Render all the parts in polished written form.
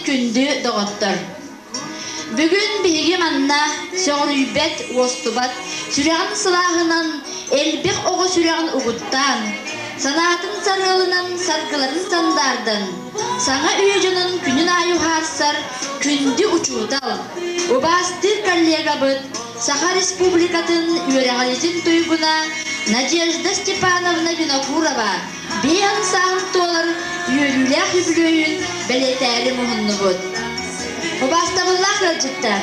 күндү доҕоттор! Бүгүн биһиги манна сөҕүрүйбэт, уостубат сүрэҕин сылааһынан элбэх оҕо сүрэҕин угуттаан, санаатын сарыалынан саргыларын сандаардан, саҥа үйэ дьонун күнүн аайы уһаарсар күндү учуутал, убаастыыр коллегабыт, Саха Республикатын үөрэҕириитин туйгуна Надежда Степановна Винокурова биэһин сааһын туолар үөрүүлээх үбүлүөйүн бэлиэтээри муһуннубут. Убаастабыллаах ыалдьыттар,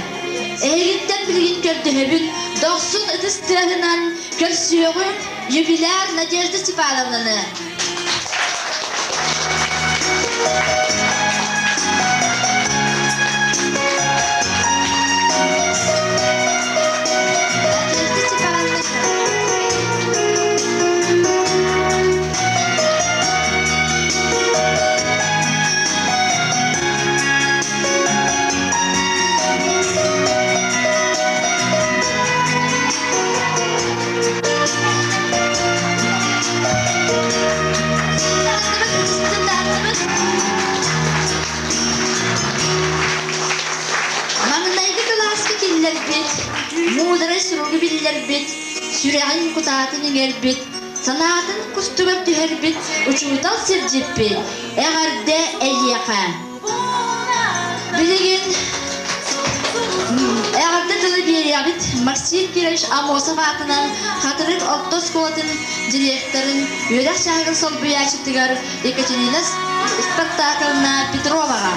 эһигиттэн билигин көрдөһөбүн, дохсун ытыс тыаһынан көрсүөҕүҥ юбиляр Надежда Степановнаны. Надежда Степановна Маҥнайгы кылааска киллэрбит, муударай суругу биллэрбит, сүрэҕин кутаатын иҥэрбит, санаатын кустугар түһэрбит учуутал сирдьиппит, эҕэрдэ эйиэхэ! Билигин эҕэрдэ тылы биэриэҕит Максим Кирович Аммосов аатынан Хатырык орто оскуолатын директорын үөрэх чааһыгар солбуйааччытыгар Екатерина Спартаковна Петроваҕа.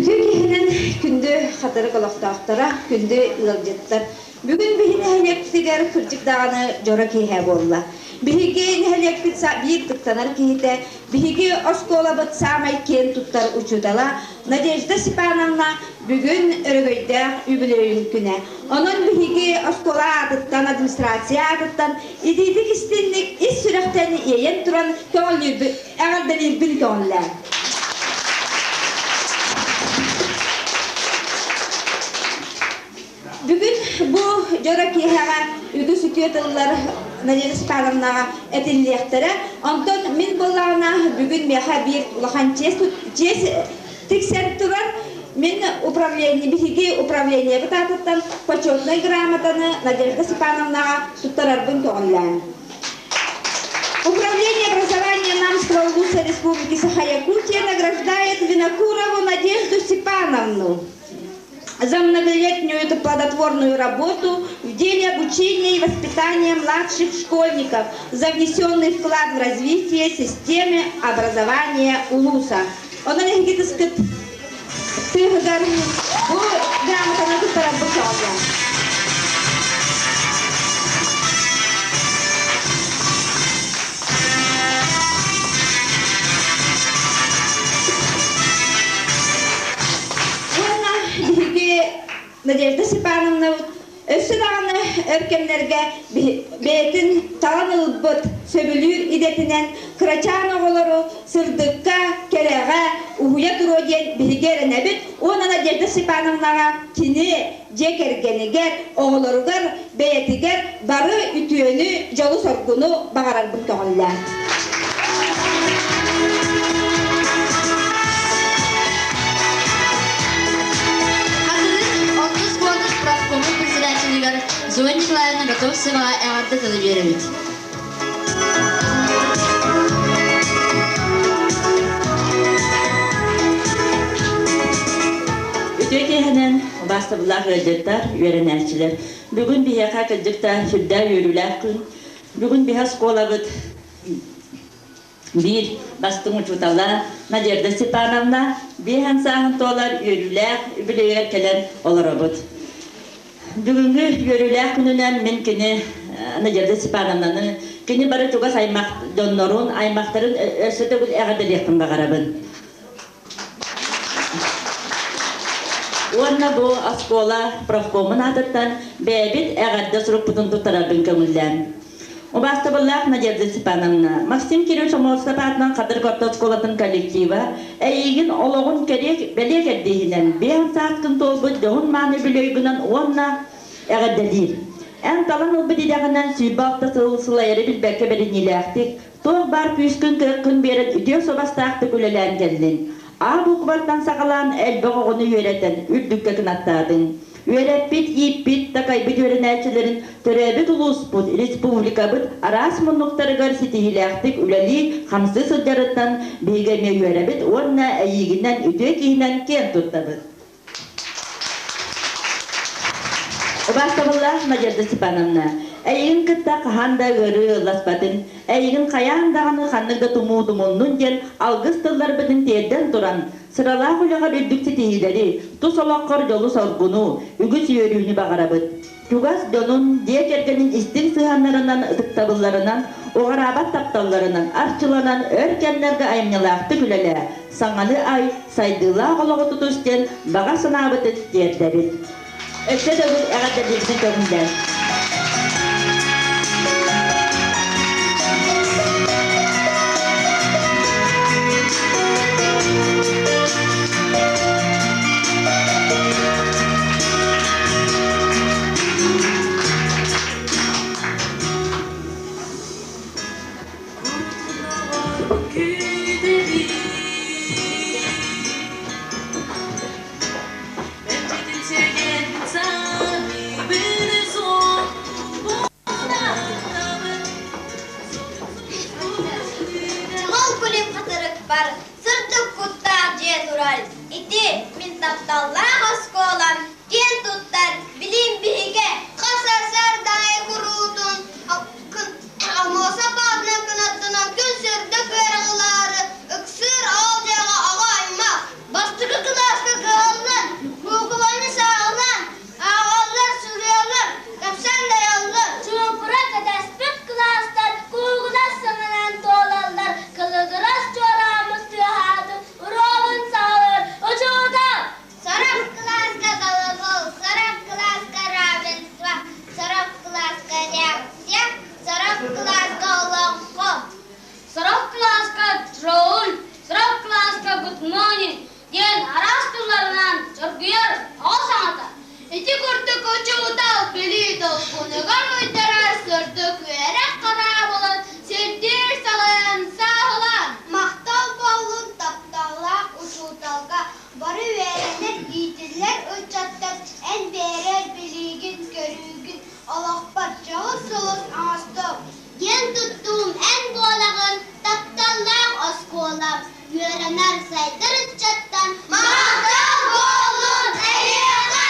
Үтүө киһинэн күндү хатырык олохтоохторо, күндү ыалдьыттар! Бүгүн биһи нэһилиэкпитигэр кырдьык даҕаны дьоро киэһэ буолла. Биһиги нэһилиэкпит биир кыттанар киһитэ, биһиги оскуолабыт саамай киэн туттар учуутала Надежда Степановна бүгүн өрөгөйдөөх үбүлүөйүн күнэ. Онон биһиги оскуола аатыттан, администрация аатыттан итиитик истинник ис сүрэхтэн иэйэн туран көҕүлүүрбүт, эҕэрдэлиирбин көҕүллээ. Бүгүн бу дьоро киэһэҕэ үгүс үтүө тыллар Надежда Степановнаҕа этиллиэхтэрэ. Онтон мин буоллаҕына бүгүн миэхэ биир улахан чиэс, чиэс тиксэн турар. Мин управление, биһиги управлениебыт аатыттан почетнай грамотаны Надежда Степановнаҕа туттарарбын көҕүллээн. Управление образования Намского улуса Республики Саха-Якутия награждает Винокурову Надежду Степановну за многолетнюю плодотворную работу в деле обучения и воспитания младших школьников, за внесенный вклад в развитие системы образования улуса. Онон эһиги тыскыт тыаһыгар бу грамотаны туттарарбыт сөҕүллэр. Уонна биһиги Надежда Степановнабыт өссө даҕаны өр кэмнэргэ бэйэтин талан ылбыт сөбүлүүр идэтинэн кырачаан оҕолору сырдыкка, кэрэҕэ уһуйа туруо диэн биһиги эрэнэбит уонна Надежда Степановнаҕа кини дьиэ кэргэнигэр, оҕолоругар, бэйэтигэр бары үтүөнү, дьолу-соргуну баҕарарбын көҕүллээн. Хатырык Ортус Куонус профкомун председателигэр Зоя Николаевна Готовцеваҕа эҕэрдэ тылы биэрэбит. Үтүө киэһэнэн убаастабыллаах ыалдьыттар, үөрэнээччилэр. Бүгүн биһиэхэ кырдьык да сүрдээх үөрүүлээх күн. Бүгүн биһи оскуолабыт биир бастыҥ учуутала Надежда Степановна биэһэн сааһын туолар үөрүүлээх үбүлүөйүгэр кэлэн олоробут. Бүгүҥҥү үөрүүлээх күнүнэн мин кини Надежда Степановнаны, кини бары чугас аймах дьоннорун, аймахтарын өссө төгүл эҕэрдэлиэхпин баҕарабын. Уонна бу оскуола профкомун аатыттан бэйэбит эҕэрдэ сурукпутун туттарарбын көҥүллээн. Убаастабыллаах Надежда Степановна, Максим Кириллович Омуосов аатынан Хатырык орто оскуолатын коллектива эйиигин олоҕун кэриэ бэлиэ кэрдииһинэн биэһэн сааскын туолбут дьоһун-мааны үбүлүөйгүнэн уонна эҕэрдэлиир. Эн талан ылбыт идэҕинэн 26 сыл сылайары билбэккэ бэриниилээхтик, туох баар күүскүн-кыаххын биэрэн үтүө суобастаахтык үлэлээн кэллиҥ. А букваттан саҕалаан элбэх оҕону үөрэтэн үрдүккэ кынаттаатыҥ. Үөрэппит, ииппит, такайбыт үөрэнээччилэрин төрөөбүт улууспут, республикабыт араас муннуктарыгар ситиһиилээхтик үлэлии, хамсыы сылдьарыттан биһиги эмиэ үөрэбит уонна эйиигинэн үтүө киһинэн киэн туттабыт. Убаастабыллаах Надежда Степановна, эйигин кытта хаһан да ыарыы ылласпатын, эйигин хайаан даҕаны ханнык да тумуу тумуннун диэн алгыс тылларбытын тиэрдэн туран, сыралаах үлэҕэр үрдүк ситиһиилэри, тус олоххор дьолу-соргуну, үгүс үөрүүнү баҕарабыт. Чугас дьонун, дьиэ кэргэнин истиҥ сыһыаннарынан, ытыктабылларынан, уҕараабат тапталларынан арчыланан өр кэмнэргэ айымньылаахтык үлэлээ, саҥаны ай, сайдыылаах олоҕу тутус диэн баҕа санаабытын тиэрдэбит. Өссө төгүл эҕэрдэлиирбитин көҥүллээн. Чаҕыл күлүм хатырыкпар сырдык куттаах дьиэ турар. Ити мин тапталлаах оскуолам, киэн туттар билим биһигэ. Хас сарсыардаайы куруутун Аммосов аатынан кынаттанан күн сырдык үөрэҕи ыксыыр оол дьиэҕэ оҕо аймах бастакы кылааска кыһаллан, куукуланы сааһылаан, ааҕаллар, суруйаллар, кэпсээн дайаллар. Чуумпура кэтэспит кылаастар куугунас саҥанан туолаллар, кылыгырас чуорааммыт тыаһаатын уруогун саҕалыыр учуутал! Сорох кылааска колокол, сорох кылааска равенство, сорох кылааска реакция, сорох кылааска олоҥхо. Сорох кылааска Джоуль, сорох кылааска Good morning диэн араас тылларынан чоргуйар оҕо саҥата. Ити курдук учуутал билии долгунугар уйдарар сырдык үөрэх хараабылын сирдиир салайан сааһылаан. Махтал буоллун тапталлаах учууталга Бары үөрэнэр, иитиллэр ыччаттар эн биэрэр билиигин-көрүүгүн олохпор дьоһун сулус оҥостуом. Диэн туттуум эн буолаҕын, тапталлаах оскуолам, үөрэнэр сайдар ыччаттан Махтал буоллун эйиэхэ!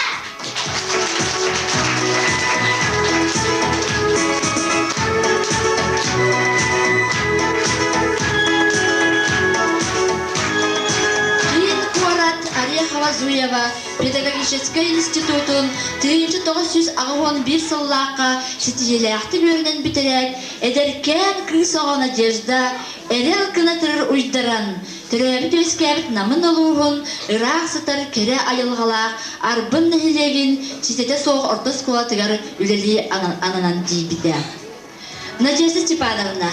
Киин куорат Орехово-Зуева педагогическай институтун 1981 сыллаахха ситиһиилээхтик үөрэнэн бүтэрээт, эдэркээн кыыс оҕо Надежда эрэл кынатырыр уйдаран, төрөөбүт-үөскээбит Намын улууһун ыраах сытар кэрэ айылҕалаах Арбын нэһилиэгин ситэтэ суох орто оскуолатыгар үлэлии ананан тиийбитэ. Надежда Степановна,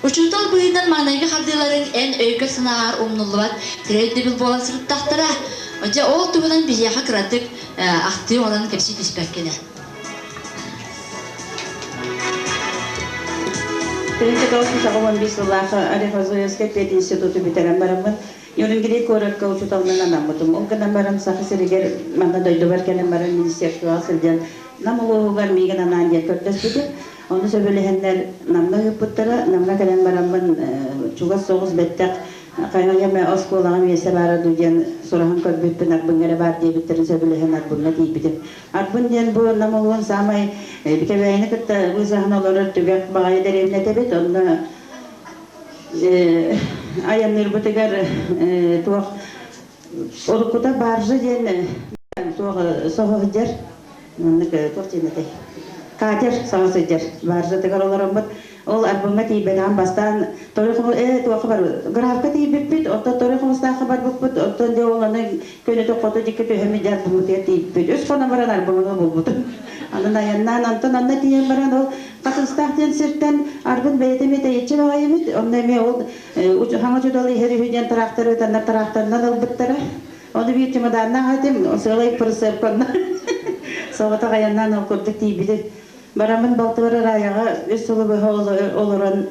учуутал быһыытынан маҥнайгы хардыыларыҥ эн өйгөр-санааҕар умнуллубат кэрэ өйдөбүл буолан сырыттахтара. Дьэ, ол туһунан биһиэхэ кыратык ахтыы оҥорон кэпсии түспэккинэ. 1995 сыллаах Орехово-Зуевскай пединституту бүтэрэн бараммын, Нерюнгри куоракка учууталынан анаммытым. Ол гынан баран Саха сиригэр манна дойдубар кэлэн баран министерствоҕа сылдьан Нам улууһугар миигин анаан диэн көрдөспүтүм. Ону сөбүлэһэннэр Намҥа ыыппыттара. Намҥа кэлэн бараммын чугас соҕус бэттэх хайа эмэ оскуолаҕа миэстэ баара дуу диэн сураһан көрбүппүн Арбыҥҥа эрэ баар диэбиттэрин сөбүлэһэн Арбыҥҥа тиийбитим. Арбын диэн бу Нам улууһун саамай Кэбээйини кытта быысаһан олорор түгэх баҕайы дэриэбинэтэ эбит. Онно айанныырбытыгар туох уруккута баржа диэн туох соһо сылдьар маннык туох диэн этэй? Катер саҥа сылдьар бааржатыгар олороммут ол Арбыҥҥа тиийбэтэҕим бастаан Торой хомус ээ туохха бар графка тиийбиппит оттон Торой хомустаахха барбыппыт оттон дьэ ол аны көнөтө хоту диэки түһэммит дьэ Арбыҥмытыгар тиийбиппит үс хонон баран Арбыҥҥа булбутум анан айаннаан онтон онно тиийэн баран ол Хатыыстаах диэн сиртэн Арбын бэйэтэ эмиэ тэйиччи баҕайы эбит онно эмиэ ол хаҥа учуутал иһэр үһү диэн тыраахтары ыытаннар тыраахтарынан ылбыттара Ону биир чемоданнаах этим, сыалай прицепканна соҕотох айаннаан ол курдук тиийбитим. Бараммын балтыбар Ырайаҕа үс сылы быһа олорон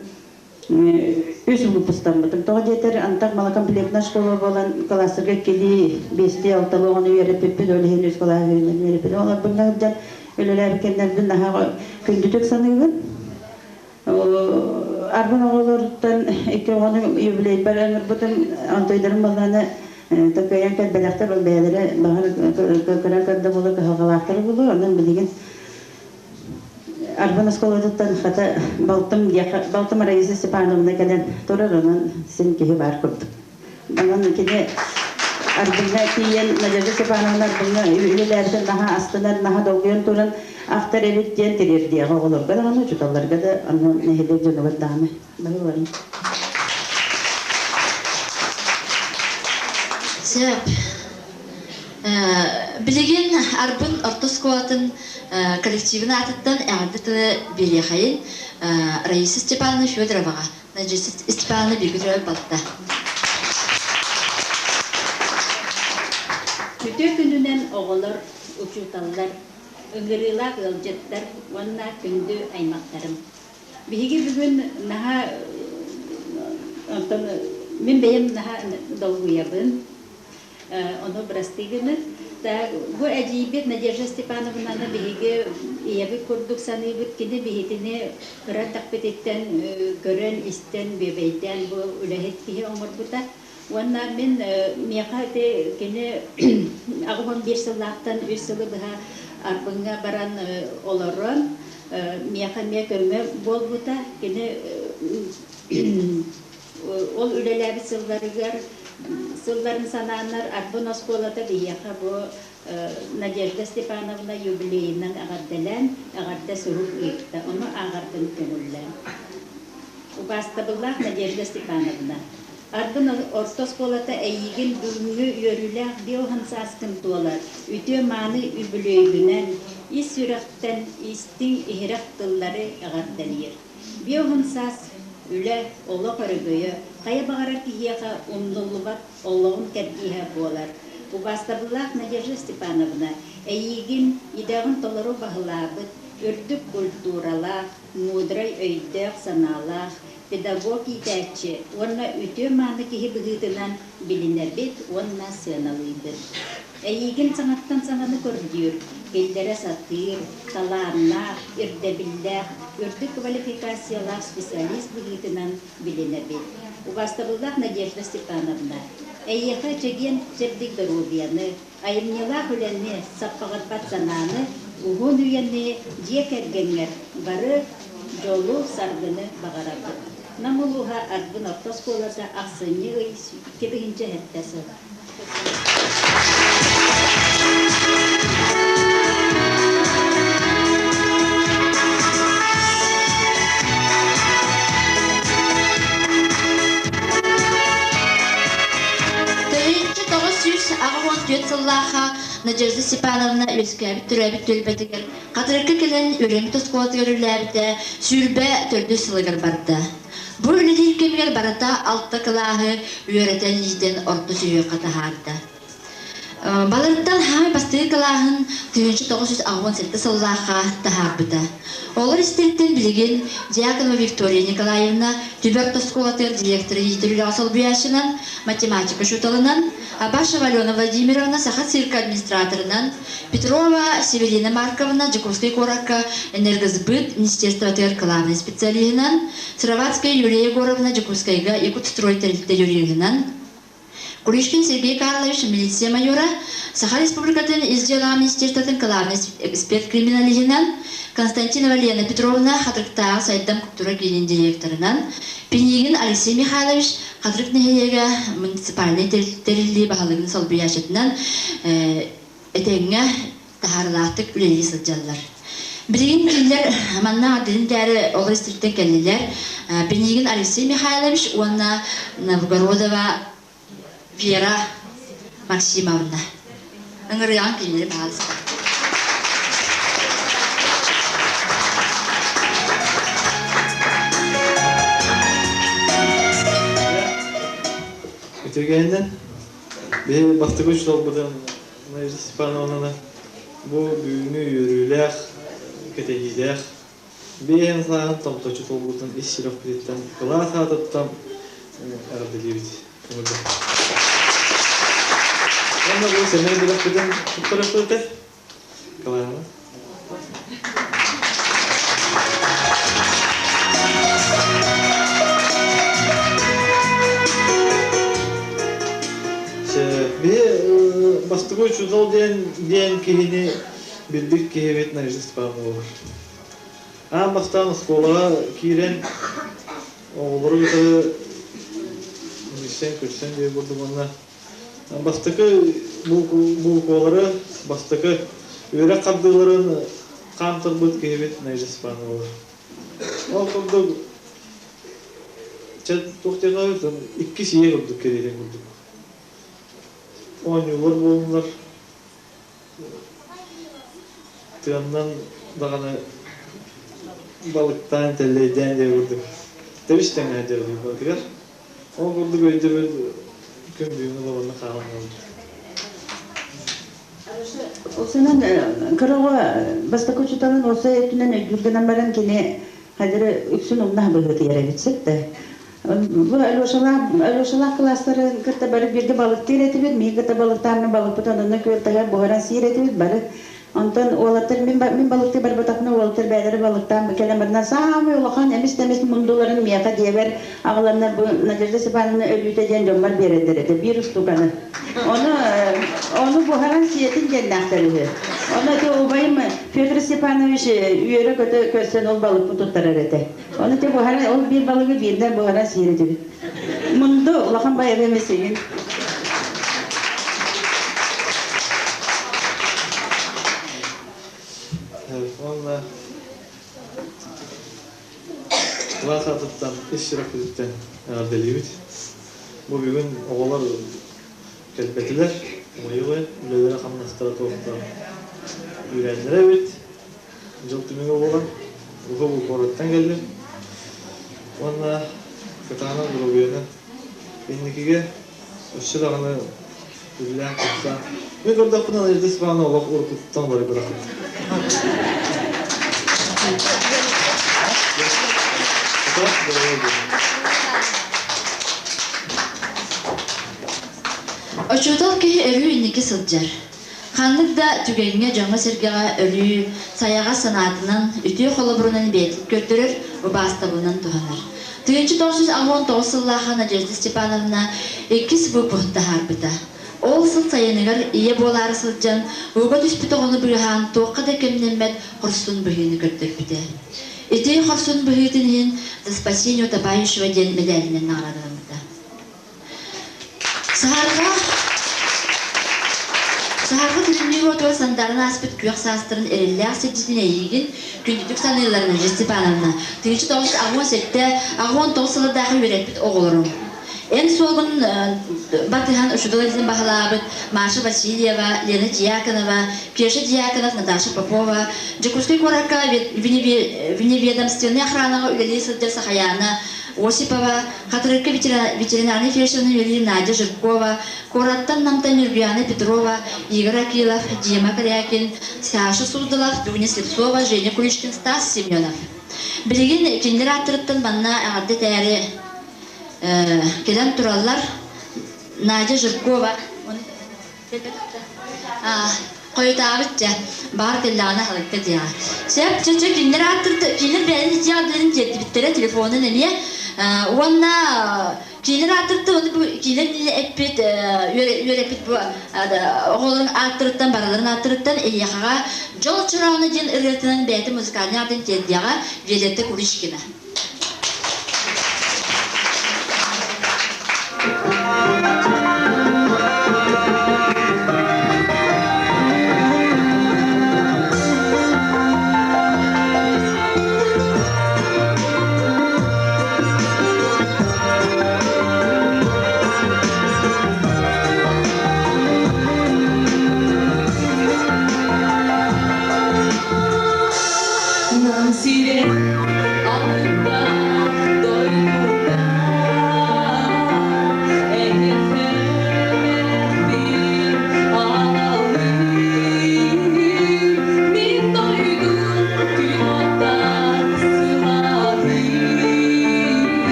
үс выпустаммытым. Тоҕо диэтэр, антах малокомплектная школа буолан класстарга иккилии, биэстии, алталыы оҕону үөрэппиппит, ол иһин үс кылааһы үөрэппитим. Олорбунна сылдьан үлэлээбит кэмнэрбин наһаа күндүтүк саныыбын. Арбын оҕолоруттан икки оҕону юбилейбар ыҥырбытым, онтойдорум баллааны такыйан кэлбэтэхтэр, ол бэйэлэрэ баҕар көрөн көрдө буолуо, кыһалҕалаахтара буолуо, онон билигин Арбын оскуолатыттан хата балтым балтым Раиса Степановна кэлэн турар, онон син киһи баар курдук. Онон кини Арбыҥҥа тиийэн Надежда Степановна Арбыҥҥа үлэлээбитин наһаа астынан, наһаа долгуйан туран автор эбит диэн тириэрдиэҕэ оҕолорго даҕаны, учууталларга да, онно нэһилиэк дьонугар даҕаны баһыларын. Сөп. Билигин Арбын орто оскуолатын коллективын аатыттан эҕэрдэ тылы биэриэхэйин Раиса Степановна Федороваҕа Надежда Степановна бииргэ төрөөбүт балта. Үтүө күнүнэн оҕолор, учууталлар, ыҥырыылаах ыалдьыттар уонна күндү аймахтарым. Биһиги бүгүн наһаа онтон мин бэйэм наһаа долгуйабын. Ону бырастыы гынын. Бу эдьиийбит Надежда Степановнаны биһиги ийэбит курдук саныыбыт. Кини биһитини кыра эрдэхпититтэн көрөн, истэн, бүөбэйдээн бу үлэһит киһи оҥорбута. Уонна мин миэхэ ити кини 81 сыллаахтан үс сылы быһа Арбыҥҥа баран олорон миэхэ эмиэ көмө буолбута. Кини Ол үлэлээбит сылларыгар сылларын санааннар Арбын оскуолата биһиэхэ бу Надежда Степановна юбилейынан эҕэрдэлээн, эҕэрдэ сурук ыытта. Ону ааҕарбын көҥүллээн. Убаастабыллаах Надежда Степановна, Арбын орто оскуолата эйиигин бүгүҥҥү үөрүүлээх биоһын сааскын туолар үтүө-мааны үбүлүөйгүнэн ис сүрэхтэн истиҥ иһирэх тыллары эҕэрдэлиир. Биоһун саас үлэ, олох өрөгөйө, хайа баҕарар киһиэхэ умнуллубат олоҕун кэрдииһэ буолар. Убаастабыллаах Надежда Степановна, эйиигин идэҕин толору баһылаабыт, үрдүк культуралаах, мудрай өйдөөх-санаалаах педагог иитээччи уонна үтүө-мааны киһи быһыытынан билинэбит уонна сыаналыыбыт. Эйиигин саҥаттан саҥаны көрдүүр, киллэрэ сатыыр, талааннаах, ирдэбиллээх, үрдүк квалификациялаах специалист быһыытынан билинэбит. Убаастабыллаах Надежда Степановна, эйиэхэ чэгиэн чэбдик доруобуйаны, айымньылаах үлэни, саппаҕырбат санааны, уһун үйэни дьиэ кэргэҥҥэр бары дьолу-саргыны баҕарабыт. Нам улууһа Арбын орто оскуолата ахсынньы ый 2007 сыл. Тыһыынча 984 сыллаахха Надежда Степановна үөскээбит төрөөбүт түөлбэтигэр Хатырыкка кэлэн үөрэммит оскуолатыгар үлэлээбитэ сүүрбэ төрдүс сылыгар барда. Бу үлэлиир кэмигэр барыта алта кылааһы үөрэтэн иитэн орто сүһүөххэ таһаарда. Балартан хаамай бастакы кылааһын 1987 сыллаахха таһаарбыта. Олор истэриттэн билигин Дьяконова Виктория Николаевна Түбэ орто оскуолатыгар директор иитэр үлэҕэ солбуйааччынан, математика учууталынан, Абашева Алена Владимировна Саха цирка администраторынан, Петрова Северина Марковна Дьокуускай куоракка энергосбыт министерствотыгар кылаабынай специалиһынан, Сыроватская Юлия Егоровна Дьокуускайга Якутстрой тэрилтэ юриһынан, Куришкин Сергей Карлович милиция майора, Саха Республикатын Ис дьыалаҕа министерствотын кылаабынай эксперт-криминалиһынан, Константинова Лена Петровна Хатырыктааҕы сайдам культура киинин директорынан, Пинигин Алексей Михайлович Хатырык нэһилиэгэ муниципальнай тэриллии баһылыгын солбуйааччытынан этэҥҥэ таһаарыылаахтык үлэлии сылдьаллар. Билигин кинилэр манна аҕырдыын тээри олор иститтэн кэллилэр. Пинигин Алексей Михайлович уонна Новгородова Вера Максимовна. Ыҥырыаҕын кинилэри баһаалыста. Үтүгэннэн биһи бастакы учууталбытын Надежда Степановнаны бу бүгүҥҥү үөрүүлээх, кэтэһиилээх биэһин сааһын томточу туолбутун ис сүрэхпититтэн кылаас аатыттан эҕэрдэлиибит. Уонна бу сэмэй бөлөхпүтүн туттарыахпыт этэ. Кылааһына. Биһи бастакы учуутал диэн диэн киһини билбит киһибит Надежда Степановна буолар. Аан бастаан оскуолаҕа киирэн оҕолору кытары билсэн-көрсөн диэн курдук уонна бастакы буквалары, бастакы үөрэх хардыыларын хаамтарбыт киһибит Надежда Степановна буолар. Ол курдук чэ туох диэххэ иккис ийэ курдук кэриэтин курдук. Оонньуулар буоллуннар Тыаннан даҕаны балыктаан, тэллэйдээн диэ курдук тэбис тэҥҥэ дьарыйбатыгар. Ол курдук өйдөбүл күн бүгүн олоҕунна хаалан хаалбыт. Осынан кыра оҕо бастакы учууталын уопсай өттүнэн өйдүүр гынан баран кини хадыры үксүн умнаһ быһыытыйар эбит сөп да. Бу Алешалаах Алешалаах кылаастарын кытта бары бииргэ балыктыыр этибит, миигин кытта балыктааммын балыкпыт онно күөл таһыгар буһаран сиир этибит бары. Онтон уолаттар мин, мин балыктыы барбатахпына уолаттар бэйэлэрэ балыктаан кэлэн бараннар саамай улахан эмис да эмис мундуларын миэхэ диэбэр аҕаланнар бу Надежда Степановна өлүүтэ диэн дьоммор биэрэллэр этэ биир устуканы. Ону ону буһаран сиэтин диэннээхтэр үһү. Ону ити убайым Петр Степанович үөрэ-көтө көрсөн ол балыкпын туттарар этэ. Ону те буһара, ол биир балыгы биирдэ буһара сиир этибит. Мунду улахан байабы эмесигин. Уонна кылаас аатыттан, ис сүрэхпититтэн эҕэрдэлиибит. Бу бүгүн оҕолор кэлбэтилэр, умайылы, үлэлэрэ-хамнастара туохтан үүрэннэрэ эбит. Дьыл түмүгэ буолан, Уһу куораттан кэллим уонна кытаанах доруобуйаны инникигэ өссө даҕаны үлэлээн тахсан мин көрдөхпүнэ Надежда Степановна олох уруккуттан уларыйбатах. Учуутал киһи өрүү инники сылдьар. Ханнык да түгэҥҥэ дьоҥҥо-сэргэҕэ өлүү, сайаҕас санаатынан, үтүө холобурунан бэйэтин көрдөрөр, убаастабылынан туһанар. 1969 сыллаахха Надежда Степановна иккис выпуһун таһаарбыта. Ол сыл сайыныгар ийэ буолаары сылдьан, ууга түспүт оҕону быыһаан туохха да кэмнэммэт хорсун быһыыны көрдөрбүтэ. Ити хорсун быһыытын иһин «За спасение утопающего» диэн мэдээлинэн наҕараадаламмыта. Саһарҕа Саһарҕа күлүмнүүр уотугар сандааран ааспыт күөх саастарын эрэллээх сирдьитин эйиигин күндүтүк саныыллар Надежда Степановна. 1987 89 сыллардаахы үөрэппит оҕолорум. Эн суолгун батыһан учуутал идэтин баһылаабыт Маша Васильева, Лена Дьяконова, Кеша Дьяконов, Наташа Попова, Дьокуускай куоракка вневедомственнай охранаҕа үлэлии сылдьар Сахаяна Осипова, Хатырыкка ветеринарнай фельдшерынан үлэлиир Надя Жиркова, куораттан Намтан Нюргуяна Петрова, Игорь Акилов, Дима Корякин, Саша Суздалов, Дуня Слепцова, Женя Куличкин, Стас Семенов. Билигин кинилэр ааттарыттан манна эҕэрдэ этээри кэлэн тураллар Надя Жиркова Хойутаабыт дьэ, баар кэллэҕинэ аһылыкка диэҕэ. Сөп, чэ, чэ, кинилэр ааттырды, кинилэр бэйэлэрин дьиэҕэлэрин тиэрдибиттэрэ телефонун эмиэ. Уонна кинилэр ааттырды, уонна бу кинилэр эппит, үөрэппит бу оҕолорун ааттарыттан, барыларын ааттарыттан эйиэхэҕэ Дьол чорооно диэн ырыатынан бэйэтин музыкальнай аатын тиэрдиэҕэ Виолетта Куличкина.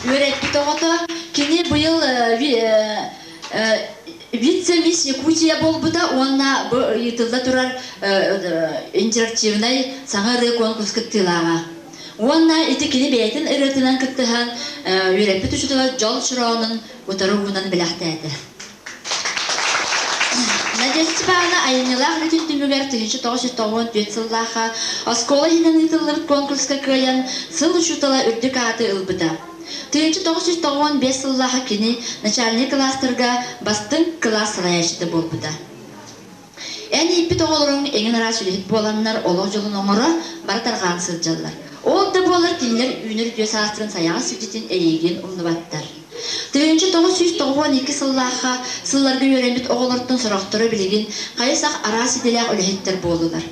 үөрэппит оҕото. Кини быйыл вице-мисс Якутия буолбута уонна бу ыытылла турар интерактивнай саҥа ырыа конкурс кыттыылааҕа. Уонна ити кини бэйэтин ырыатынан кыттыһан үөрэппит учуутала Дьол Чороонун утары уунан бэлэхтээтэ. Надежда Степановна айымньылаах үлэтин түмүгэр 1994 сыллаахха оскуола иһинэн ыытыллыбыт конкурска кыайан сыл учуутала үрдүк ааты ылбыта. 1995 сыллаахха кини начальнай кылаастарга бастыҥ кылаас салайааччыта буолбута. Эн ииппит оҕолоруҥ эҥин араас үлэһит буоланнар олох дьолун оҥоро, бары тарҕаан сылдьаллар. Ол да буоллар кинилэр үүнэр үтүө саастарын сайаҕас илдьитин эйиигин умнубаттар. 1992 сыллаахха сылларга үөрэммит оҕолортон сорохторо билигин хайы-сах араас идэлээх үлэһиттэр буоллулар.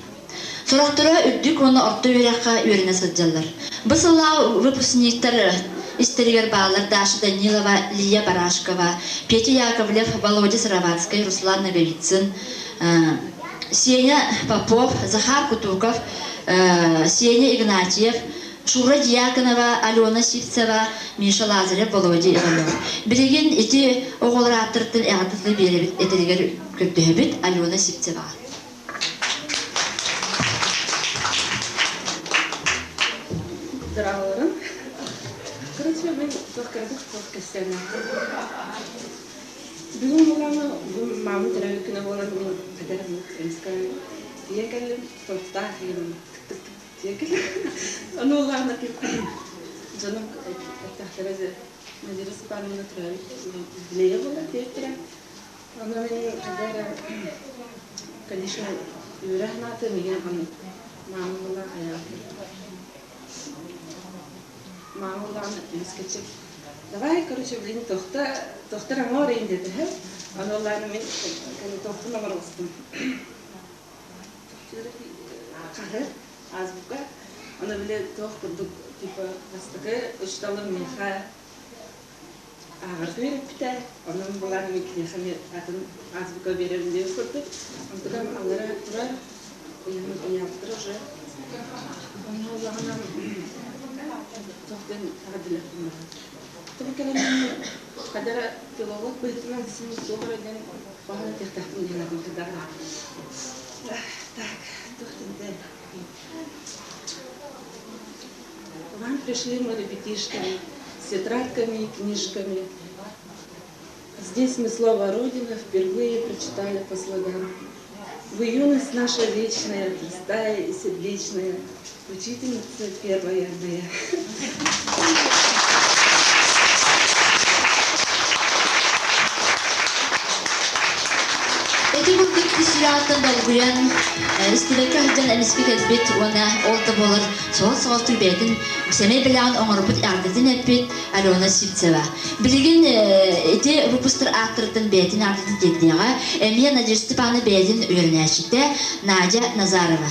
Сорохторо үрдүк уонна орто үөрэххэ үөрэнэ сылдьаллар. Бу сыллааҕы выпускниктар истэригэр бааллар Даша Данилова, Лия Барашкова, Петя Яковлев, Володя Сыроватскай, Руслан Ноговицын, Сеня Попов, Захар Кутуков, Сеня Игнатьев, Шура Дьяконова, Алена Сивцева, Миша Лазарев, Володя Иванов. Билигин ити оҕолор ааттарыттан эҕэрдэ тылы биэрэбит этэригэр көрдөһөбүт Алена Сивцеваҕа. Здравствуйте. Короче, мен туох кыратык туох кэпсээннээхпин. Бүгүн буолааны бүгүн маамам төрөөбүт күнэ буолан мин эдэр эмискэ тиийэн кэллим. Торттаах ийэм тык-тык тиийэн кэллим. Ону улаана дьонум эттэхтэрэ дьэ Надежда Степановна төрөөбүт билиэйэ буолла диэбиттэрэ. Ону мин хайда эрэ конечно үөрэ санаатым ийэм маамам буолла хайаан маамам буоллаҕына эмискэччи давай короче блин тохта тохтор оҥоор эйин диэтэ Ону ыллаан мин тохтун оҥоробустум хаһы азбука Ону били туох курдук типа бастакы учууталым миэхэ ааҕарга үөрэппитэ. Онон булан мин киниэхэ эмиэ атын азбука биэрэрим диэн курдук. Онтукам аллара турар, ыйаабыттара уже. Онно улаҕана туох диэн эҕэрдэлэхпин баҕар. Тобу кэлэн хадара филолог быһыытынан син туох эрэ диэн баҕар этиэхтээхпин диэн атын хайдаҕа. Так, туох диэн Вам пришли мы ребятишками с тетрадками и книжками. Здесь мы слово «Родина» впервые прочитали по слогам. Вы юность наша вечная, простая и сердечная, учительница первая моя. Ити курдук үс долгуйан, истибэккэ сылдьан эмискэ кэлбит уонна ол да буолар суол-суолтук бэйэтин сэмэй бэлэҕин оҥорбут эҕэрдэтин эппит Алена Сивцева. Билигин ити выпустар ааттарыттан бэйэтин эҕэрдэтин тиэрдиэҕэ эмиэ Надежда Степановна бэйэтин үөрэнээччитэ Надя Назарова.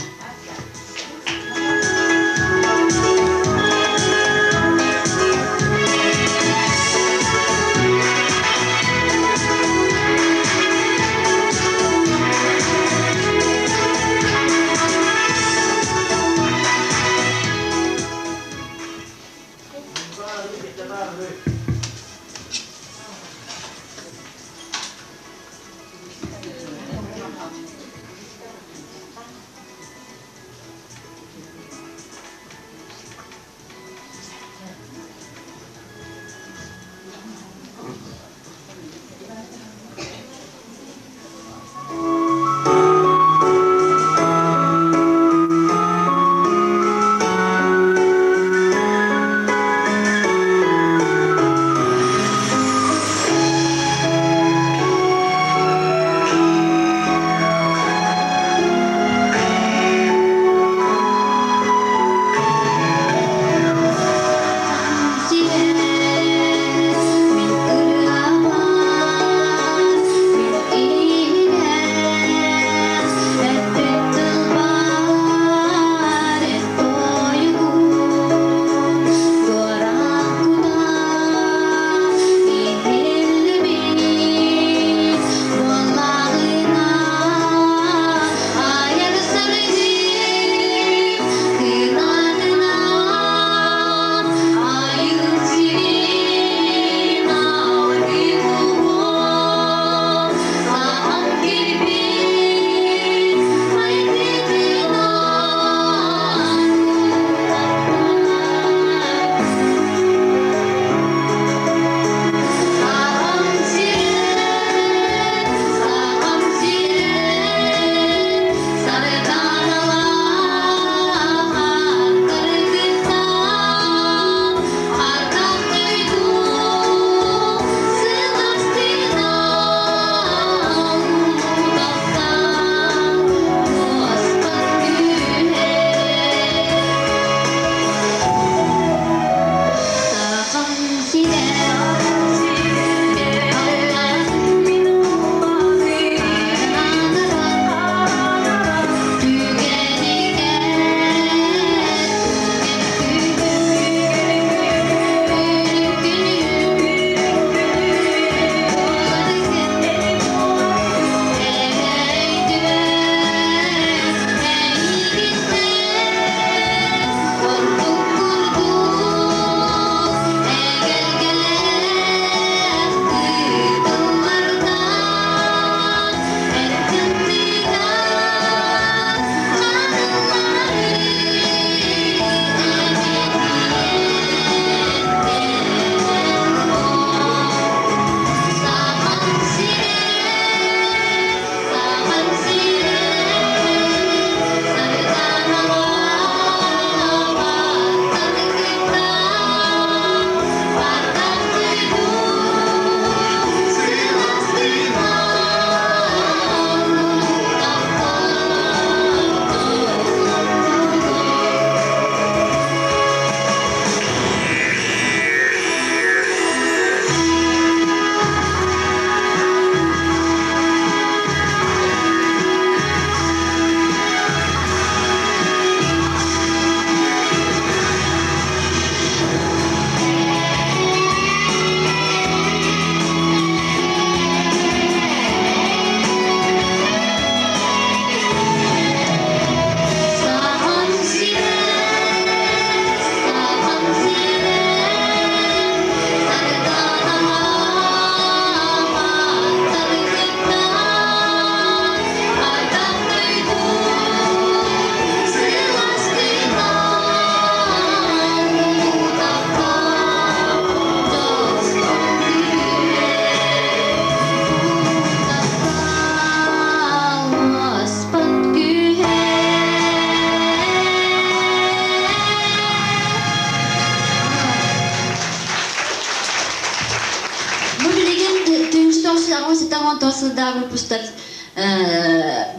1989 сылдаах выпустар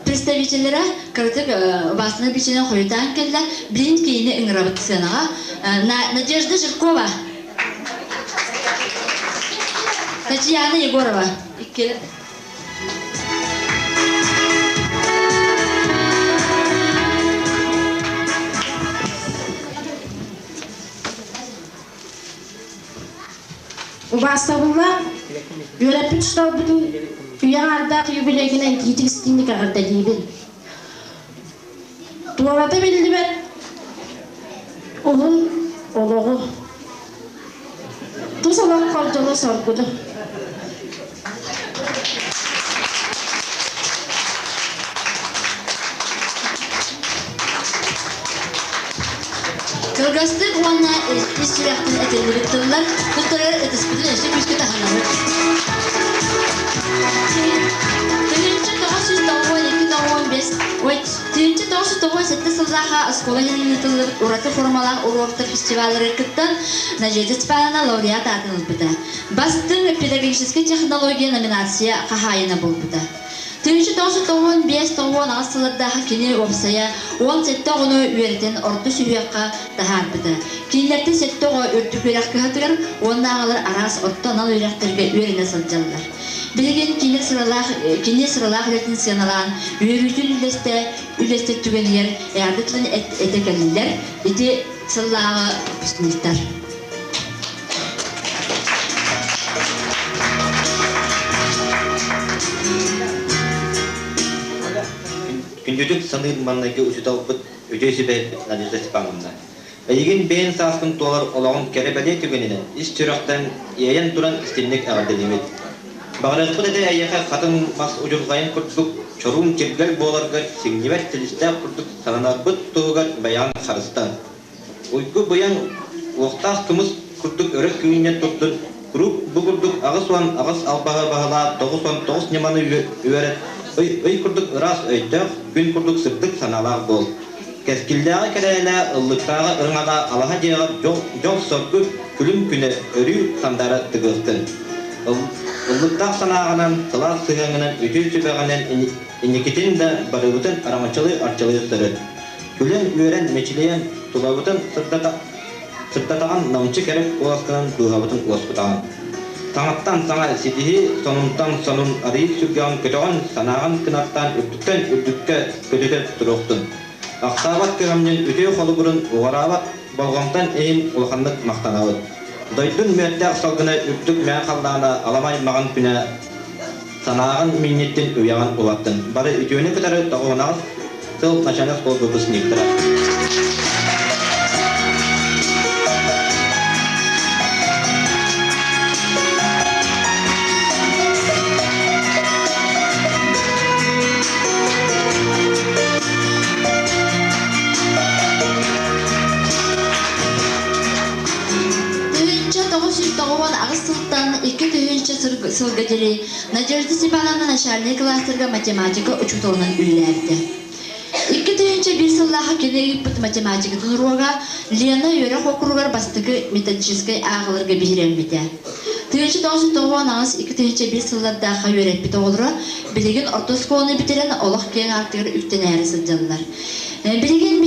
представителлэрэ кыратык убаастана бичинэн хойутаан кэллэ. Билин киини ыҥырабыт сыанаҕа. Надежда Жиркова. Татьяна Егорова. Икки Убаастабыллаах үөрэппит учууталбытын үйэ аҥаардаах юбилейгынан итиитик истиҥник эҕэрдэлиибин. Туората биллибэт уһун олоҕу, тус олоххор дьолу-соргуну. Кылгастык уонна ис сүрэхтэн этиллибит тыллар туттарар ытыспытын өссө күүскэ таһынабыт. 1992-95 ой 1997 сыллааха оскуола иһинэн ыытыллыбыт ураты формалаах уруоктар фестивалларыгар кыттан Надежда Степановна лауреат аатын ылбыта. Бастыҥ педагогическай технология номинация хаһаайына буолбута. 1995-98 сыллардаах кини уопсайа 17 оҕону үөрэтэн орто сүһүөххэ таһаарбыта. Кинилэртэн сэттэ оҕо үрдүк үөрэх кыһатыгар уонна аҕалар араас орто анал үөрэхтэргэ үөрэнэ сылдьаллар. Билигин кини сыралаах, кини сыралаах үлэтин сыаналаан, үөрүүтүн үллэстэ, үллэстэр түгэнигэр эҕэрдэ тылын этэ кэллилэр. Ити сыллааҕы выпускниктар. Күндүтүк саныыр маҥнайгы учууталбыт үтүө сүбэһиппит Надежда Степановна. Эйигин бэйэн сааскын туолар олоҕун кэрэ-бэлиэ түгэнинэн ис сүрэхтэн иэйэн туран истинник эҕэрдэлиибит. Баҕарыахпыт этэ эйиэхэ хатыҥ мас удьурҕайын курдук чоруун чиргэл буоларгар сиҥнибэт силистээх курдук сананарбыт туһугар бэйэҕин харыстан. Уйгу-быйаҥ уохтаах кымыс курдук өрө күүнньэ турдун, куруук бу курдук 88 албаһы баһылаат 99 ньыманы үөрэт, ый, ый курдук ыраас өйдөөх, күн курдук сырдык санаалаах буол. Кэскиллээҕи кэрэһэлээ, ыллыктааҕы ырыҥалаа алаһа дьиэҕэр дьол, дьол-соргу күлүм күнэ өрүү сандара тыгыахтын. Ыллыктаах санааҕынан, сылаас сыһыаҥҥынан, үтүө сүбэҕинэн инникитин да барыбытын араҥаччылыы-арчылыы сырыт. Күлэн-үөрэн, мичилийэн, тулабытын сырдата, сырдатаҕын намчы кэрэ куоласкынан дууһабытын уоскутаҕын. Саҥаттан саҥа ситиһии, сонунтан сонун арыйыы сүргэҕин көтөҕөн, санааҕын кынаттаан үрдүктэн үрдүккэ көтүтэ туруохтун. Ахсаабат кыһамньын үтүө холобурун уҕараабат болҕомтон иһин улаханнык махтанабыт. Дойдун мүөттээх салгына үрдүк мээн халлаана аламай маҕан күнэ санааҕын минньиттин, уйаҕын улаттын. Бары үтүөнү кытары тоҕуһунаҕыс сыл начальник школ выпускниктара. 1998 сылтан 2000 сылга диэри Надежда Степановна начальнай кылаастарга математика учууталынан үлэлээбитэ. 2001 сыллаахха кини ыыппыт математикатын уруога Лена үөрэх уокуругар бастакы методическай ааҕыларга биһирэммитэ. 1998-2001 сыллардаахха үөрэппит оҕолоро билигин орто оскуоланы бүтэрэн олох киэҥ аартыгар үктэнээри сылдьаллар. Билигин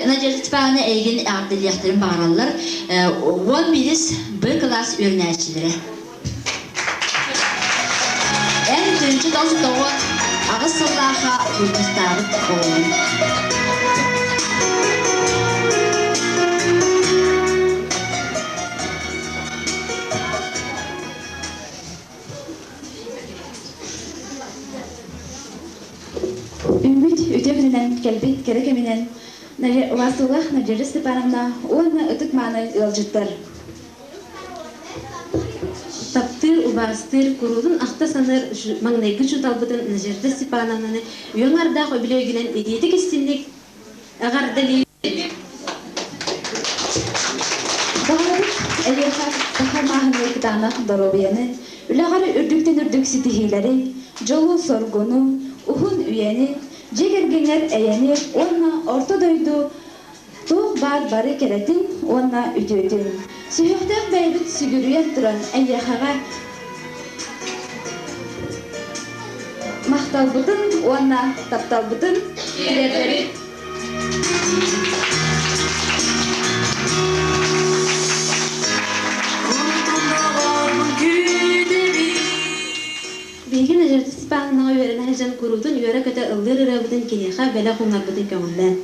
Надежда Степановна эйигин эҕэрдэлиэхтэрин баҕараллар. 11 Б кылаас үөрэнээччилэрэ. Эн түнчү дос тоҕо аҕыс сыллаахха выпустаабыт оҕолорун. Үүммүт үтүө күнүнэн кэлбит кэрэ кэминэн Василах Надежда Степановна уонна ытык-мааны ыалдьыттар. Таптыыр, убаастыыр, куруутун ахта саныыр маҥнайгы учууталбытын Надежда Степановнаны үйэ аҥардаах үбүлүөйгүнэн итиитик истинник эҕэрдэлиибит! Баҕарабыт эйиэхэ саха мааһынай кытаанах доруобуйаны, үлэҕэр үрдүктэн үрдүк ситиһиилэри, дьолу-соргуну, уһун үйэни, дьиэ кэргэҥҥэр эйэни уонна орто дойду Туох баар бары кэрэтин уонна үтүөтүн, сүһүөхтээх бэйэбит сүгүрүйэн туран эйиэхэҕэ. Махталбытын уонна тапталбытын тириэрдэбит. Биһиги Надежда Степановнаҕа үөрэнэ сылдьан куруутун үөрэ-көтө ыллыыр ырыабытын киниэхэ бэлэх уунарбытын көҥүллээн.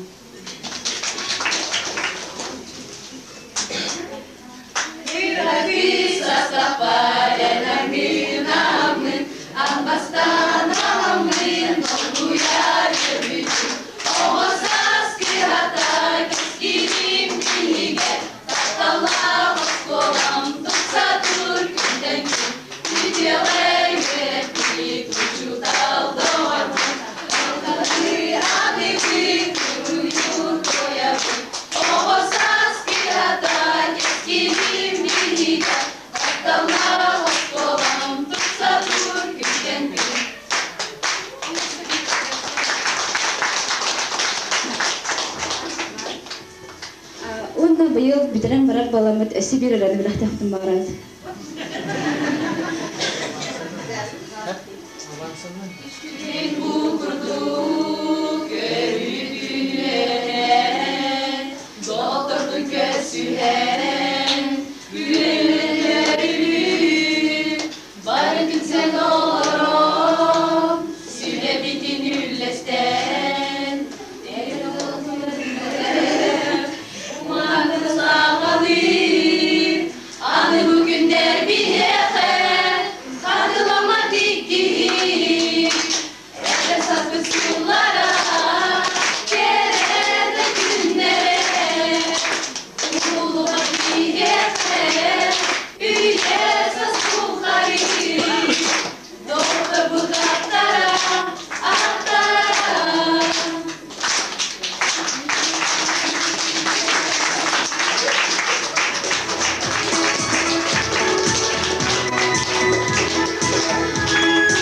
Уонна быйыл бүтэрэн барар буоламмыт өссө биир ырыаны бэлэхтиэхпитин баҕарабыт.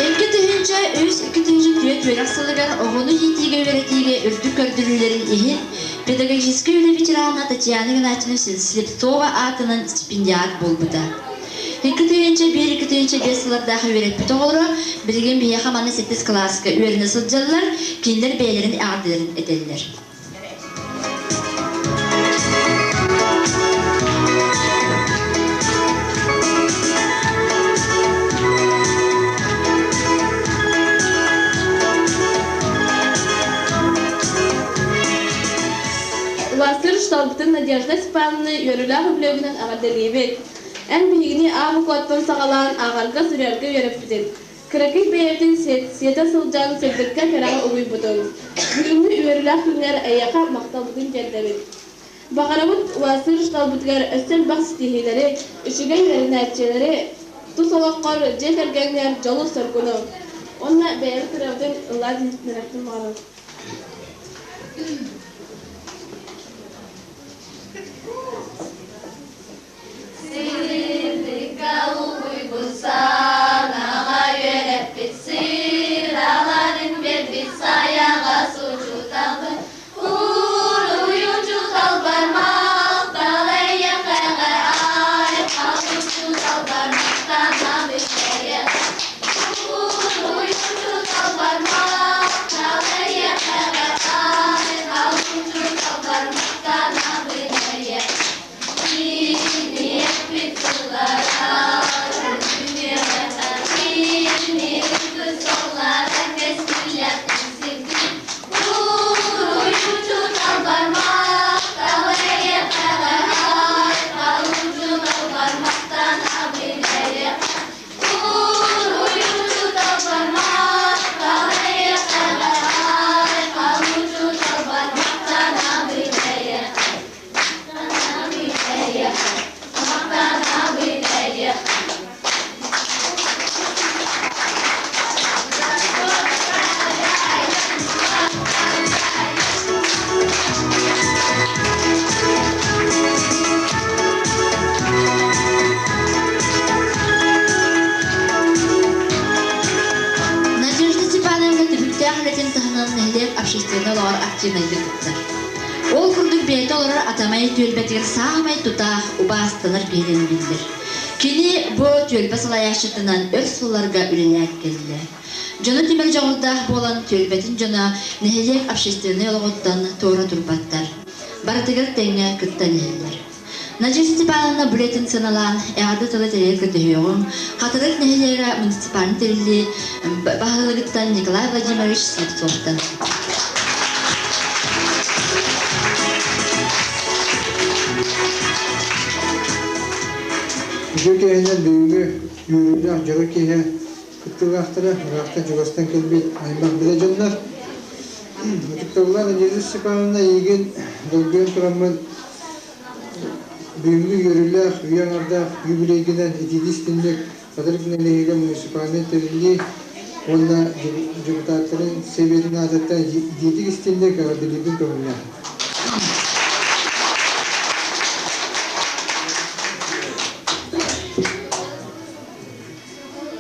Икки тыһыынча үс икки тыһыынча түөрт үөрэх сылыгар оҕону иитиигэ-үөрэтиигэ үрдүк көрдөрүүлэрин иһин педагогическай үлэ ветерана Татьяна Игнатьевна Слепцова аатынан стипендиат буолбута. 2 тыһыынча 1 2 тыһыынча 5 сыллардаах үөрэппит оҕолоро билигин биһиэхэ манна сэттис кылааска үөрэнэ сылдьаллар, кинилэр бэйэлэрин эҕэрдэлэрин этэллэр. Убаастыыр учууталбытын Надежда Степановна үөрүүлээх үбүлүөйүнэн эҕэрдэлиибит! Эн биһигини аах укуоттан саҕалаан ааҕарга, суруйарга үөрэппитин. Кыракый бэйэбитин сиэтэ сылдьан сырдыкка кэрэҕэ угуйбутуҥ. Бүгүҥҥү үөрүүлээх күҥҥэр эйиэхэ махталбытын тиэрдэбит. Баҕарабыт убаастыыр учууталбытыгар өссө элбэх ситиһиилэри, үчүгэй үөрэнээччилэри, тус олоххор, дьиэ кэргэҥҥэр дьолу-соргуну. Уонна бэйэбит ырыабытын ыллаан иһитиннэриэхпин баҕарабын. Сырдыкка угуйбут санаҕа үөрэппит сыраларын биэрбит сайаҕас учууталбыт Уруй учууталбар махтал эйиэхэҕэ айхал учууталбар махтанабын эйиэхэ Уруй учууталбар махтал эйиэхэҕэ айхал учууталбар махтанабын эйиэхэ Кииниэхпит сыллара Кииниэхпит кэскиллэхтин сирдик Уруй учууталбар махтал эйиэхэҕэ айхал учууталбар махтанабын эйиэхэ Уруй учууталбар махтал эйиэхэҕэ айхал учууталбар махтанабын эйиэхэ Махтанабын эйиэхэ махтанабын эйиэхэ Надежда Степановна түбүктээх үлэтин таһынан нэһилиэк общественнай олоҕор активнайдык кыттар. Ол курдук бэйэтэ олорор Атамай түөлбэтигэр саамай тутаах, убаастанар киһинэн биллэр. Кини бу түөлбэ салайааччытынан өр сылларга үлэлээн кэллэ. Дьону түмэр дьоҕурдаах буолан түөлбэтин дьоно нэһилиэк общественнай олоҕуттан туора турбаттар. Барытыгар тэҥҥэ кыттан иһэллэр. Надежда Степановна үлэтин сыаналаан, эҕэрдэ тылы тэрийэр көрдөһүөҕүҥ, Хатырык нэһилиэгэ муниципальнай тэриллии баһылыгыттан Николай Владимирович Слепцовтан. Үтүө киэһэнэн бүгүҥҥү үөрүүлээх дьоро киэһэ кыттыылаахтара ыраахтан чугастан кэлбит аймах билэ дьоннор. Ытыктабыллаах Надежда Степановна эйигин долгуйан тураммын бүгүҥҥү үөрүүлээх үйэ аҥардаах юбилейгинэн итиитии истинник Хатырык нэһилиэгэ муниципальнай тэриллии уонна депутаттарын сэбиэтин аатыттан итиитик истинник эҕэрдэлиирбин көҥүллээх.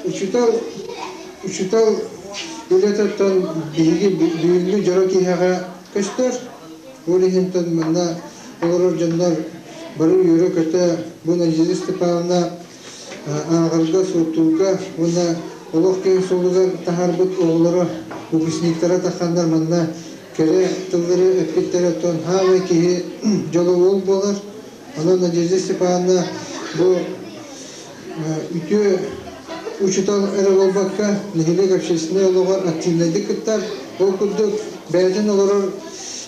Учуутал учуутал үлэтиттэн биһиги бүгүҥҥү дьоро киһиэхэ көстөр. Ол иһинтэн манна олорор дьоннор бары үөрэ-көтө бу Надежда Степановна ааҕарга, суоттуурга уонна олох киэҥ суолугар таһаарбыт оҕолоро, выпускниктара тахханнар манна кэрэ тыллары эппиттэрэ оттон хаамай киһи дьоло уол буолар. Онон Надежда Степановна бу үтүө учуутал эрэ буолбакка, нэһилиэк общественнай олоҕор активнайдык кыттар. Ол курдук бэйэтин олорор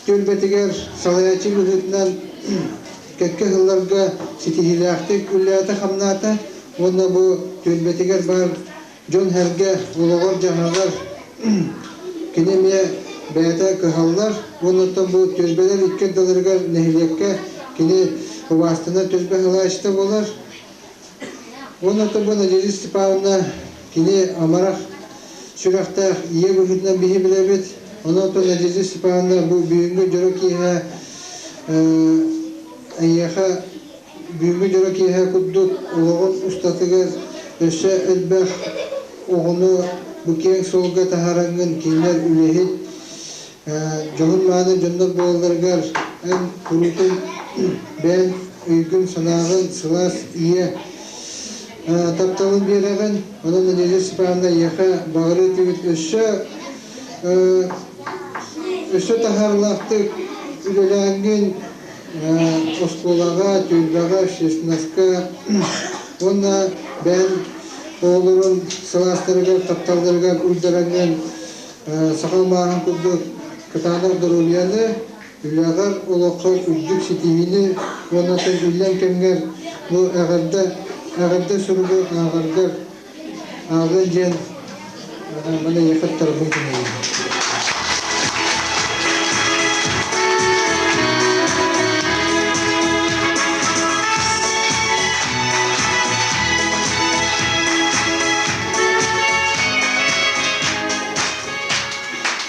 түөлбэтигэр салайааччы быһыытынан кэккэ сылларга ситиһиилээхтик үлэлээтэ-хамнаата уонна бу түөлбэтигэр баар дьон-сэргэ олоҕор-дьаһаҕар кини эмиэ бэйэтэ кыһаллар уонна оттон бу түөлбэлэр икки ардыларыгар нэһилиэккэ кини убаастанар түөлбэ салайааччыта буолар. Уонна оттон бу Надежда Степановна кини амарах сүрэхтээх ийэ быһыытынан биһи билэбит. Онон оттон Надежда Степановна бу бүгүҥҥү дьоро киэһэ эйиэхэ бүгүҥҥү дьоро киэһэ курдук олоҕун устатыгар өссө элбэх оҕону бу киэҥ суолга таһаараҥҥын кинилэр үлэһит дьоһун-мааны дьоннор буолалларыгар эн куруутун бэйэҥ өйгүн-санааҕын сылаас ийэ тапталын биэрэҕин. Онон Надежда Степановна эйиэхэ баҕарыы түбүт өссө өссө таһаарыылаахтык үлэлээҥҥин оскуолаҕа, түөлбэҕэ, общественноска уонна бэйэҥ оҕолорун сылаастарыгар, тапталларыгар уйдараҥҥын саха алмааһын курдук кытаанах доруобуйаны, үлэҕэр, олоххор үрдүк ситиһиини уонна иллэҥ кэмҥэр бу эҕэрдэ эҕэрдэ суругу ааҕаргар ааҕыы диэн маны эйиэхэ туттарбын көҥүллүүбүн.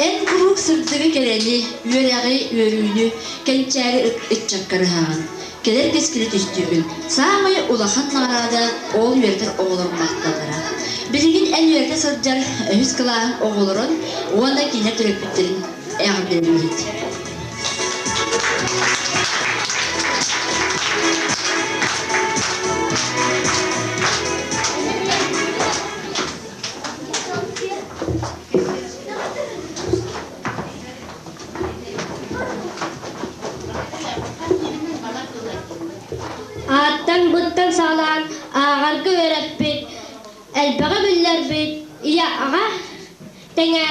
Эн куруук сырдыгы кэрэни, үөрэҕи, үөрүүнү, кэнчээри ыччакка ыһаҕын. Кэлэр кэскили түстүүгүн. Саамай улахан наҕараада ол үөрэтэр оҕолор махталлара. Билигин эн үөрэтэ сылдьар үһүс кылааһын оҕолорун уонна киинэ төрөппүттэрин эҕэрдэлиибит. Ааттан быттан саҕалаан ааҕарга үөрэппит, элбэҕи биллэрбит ийэ аҕа тэҥэ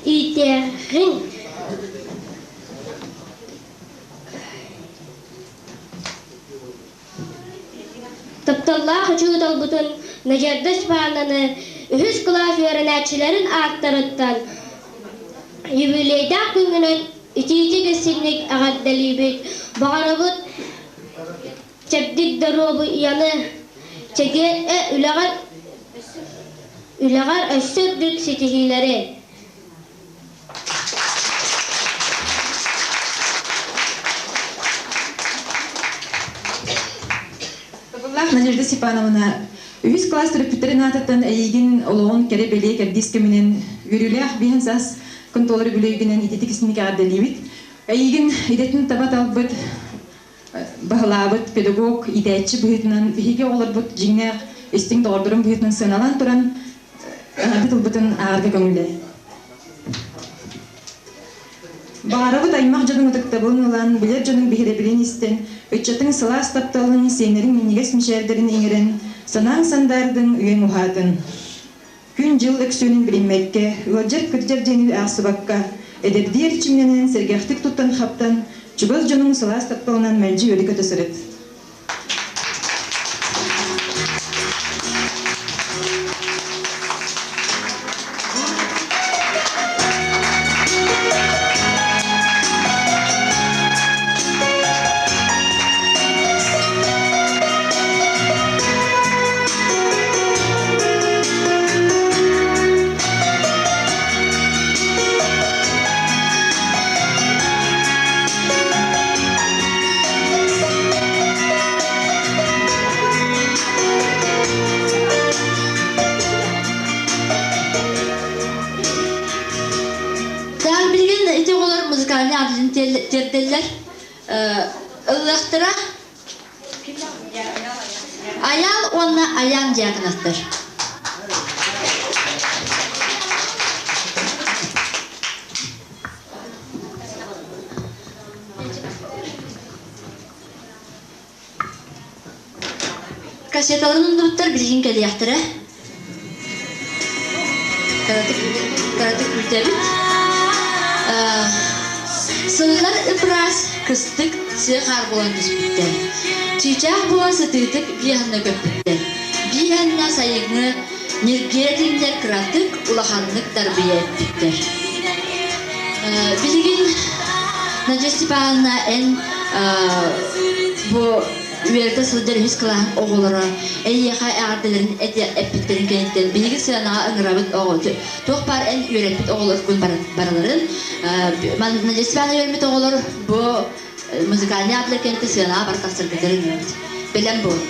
иитиэҕиҥ. Тапталлаах учууталбытын Надежда Степановнаны үһүс кылаас үөрэнээччилэрин ааттарыттан юбилейдаах күҥҥүнэн итиитик-истиҥник эҕэрдэлиибит! Баҕарабыт чэбдик доруобуйаны, чэгиэн үлэҕэр үлэҕэр өссө үрдүк ситиһиилэри! Табыллаах Надежда Степановна, үһүс класс төрөппүттэрин аатыттан эйигин олоҕун кэрэ-бэлиэ кэрдиис кэминэн үөрүүлээх биһэн саас контуолары бүлөйгүнэн ититик истинник эҕэрдэлиибит. Эйигин идэтин таба талбыт, баһылаабыт педагог, иитээччи быһыытынан биһиги оҕолорбут дьиҥнээх истиҥ доҕордорум быһыытынан сыаналаан туран эҕэрдэ тылбытын ааҕарга көҥүллээ. Баҕарабыт аймах дьонуҥ ытыктабылын ылан, билэр дьонуҥ биһирэбилин истэн, ыччатыҥ сылаас тапталын, сиэннэриҥ минньигэс мичээрдэрин иҥэрэн, санааҥ сандаардын, үйэҥ уһаатын. Күн-дьыл өксүөнүн билиммэккэ, ыалдьар-кырдьар диэни аахсыбакка, эдэрдии эрчимнэнэн, сэргэхтик туттан-хаптан, чугас дьонуҥ сылаас тапталынан мэлдьи үөрэ-көтө сырыт. Так билигин ити оҕолор музыкальный аатын тиэрдэллэр. Ыллыахтара Айаал уонна Айаан Дьяконовтар. Кассеталарын умнубуттар билигин кэлиэхтэрэ. Кыратык, кыратык күүтэбит. Сыллар ып-ыраас, кыстык, сыа хаар буолан түспүттэр. Чыычаах буолан сытыытык биэһэннэ көппүттэр. Биэһэннэ сайыҥҥы ньиргиэ этиҥнэр кыратык, улаханнык дарбыйа эппиттэр. Билигин Надежда Степановна эн бу үөрэтэ сылдьар үһүс кылааһын оҕолоро эйиэхэ эҕэрдэлэрин эппиттэрин кэнниттэн биһиги сыанаҕа ыҥырабыт оҕо туох баар эн үөрэппит оҕолоргун барыларын Надежда Степановна үөрэммит оҕолор бу музыкальный атлар кэнниттэн сыанаҕа бары тахсаргытыгар ыҥырабыт. Бэлэм буол.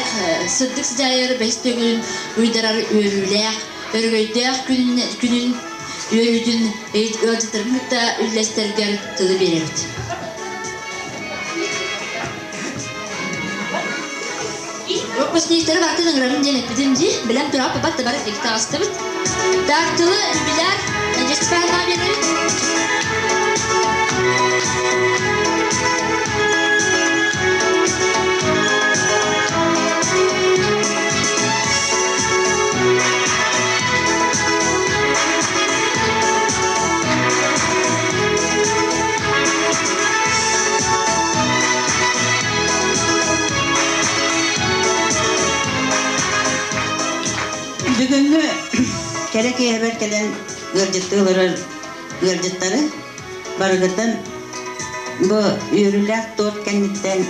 Нэһилиэк сырдык сыдьаайар бэһис төгүлүн уйдарар үөрүүлээх, өрөгөйдөөх күнүн үөрүүтүн ыалдьыттарын кытта үллэстэргэр тылы биэрэбит. Выпускниктары бартын ыҥырабын диэн эппитим дии, билэн турап бат да бары таҕыстыбыт. Так, тылы юбиляр Надежда Степановна биэрэбит. Бүгүҥҥү кэрэ киэһэбэр кэлэн ыалдьыттыы олорор ыалдьыттары барыгытын бу үөрүүлээх торт кэнниттэн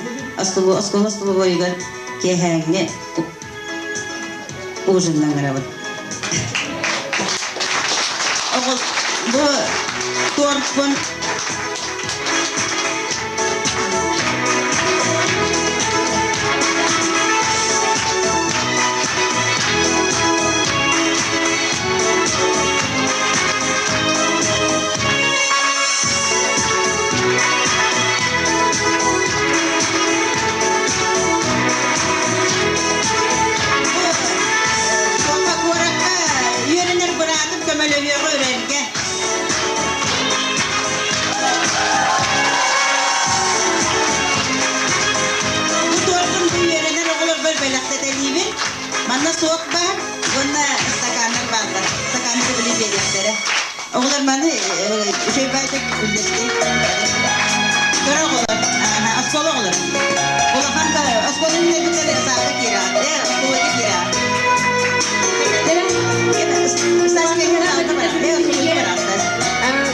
оскуола остолобуойугар киэһээҥҥи ужинна ыҥырабыт. Бу торпун Суоппа куоракка үөрэнэр быраатым көмөлөһүөҕэ үрэргэ. Бу туордум бу үөрэнэр оҕолорбор бэлэхтэтэлиибин. Манна суох баар уонна стаканнар бааллар. Стаканы сөбүлүү биэриэхтэрэ. Оҕолор маны үчүгэй баайдык үллэстии. Кыра оҕолор, оскуола оҕолор. Улахан да оскуола бүтэрбиттэр саалга киирэҕит. Ээ, оскуолага киирэҕит.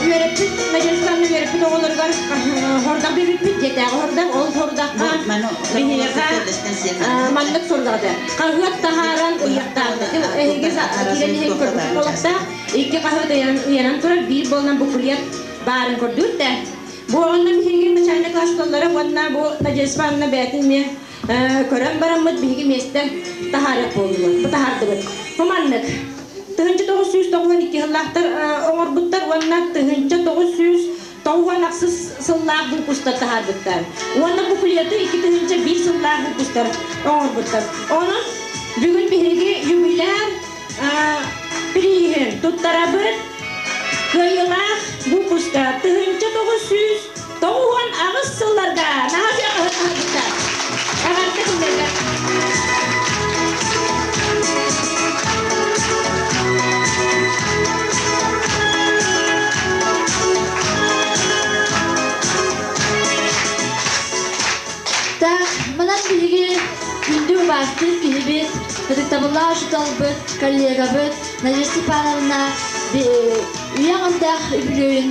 Үөрэппит Надежда үөрэппит оҕолоругар хордах биэрбиппит дьиэтээҕи хордах ол хордахха биһиэхэ маннык сорудаҕа хаһыат таһааран ыйыахтаахтар эһиги киирэн иһэн көрбүт буолуохтаах Икки хаһыат ыйанан турар, биир буолан буклет баарын көрдүүр да. Бу онно биһиги начальник классталлара уонна бу Надежда Ивановна бэйэтин эмиэ көрөн бараммыт биһиги миэстэ таһаарыах буоллулар. Бу таһаардыбыт. Бу маннык. 1992 сыллаахтар оҥорбуттар уонна 1998 сыллаах выпустар таһаарбыттар. Уонна буклеты 2001 сыллаах выпустар оҥорбуттар. Онон бүгүн биһиги юбиляр Бирииһин туттарабыт кыайыылаах выпуска 1998 сылларга наһаа хаһыттар. Эҕэрдэ күннэргэ. Так, манан биһиги күндү убаастыыр киһибит, ытыктабыллаах учууталбыт, коллегабыт Надежда Степановна үйэ аҥардаах үбүлүөйүн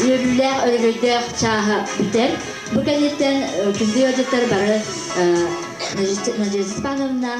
үөрүүлээх, өрөгөйдөөх чааһа бүтэр. Бу кэнниттэн күндү ыалдьыттар бары Надежда Степановна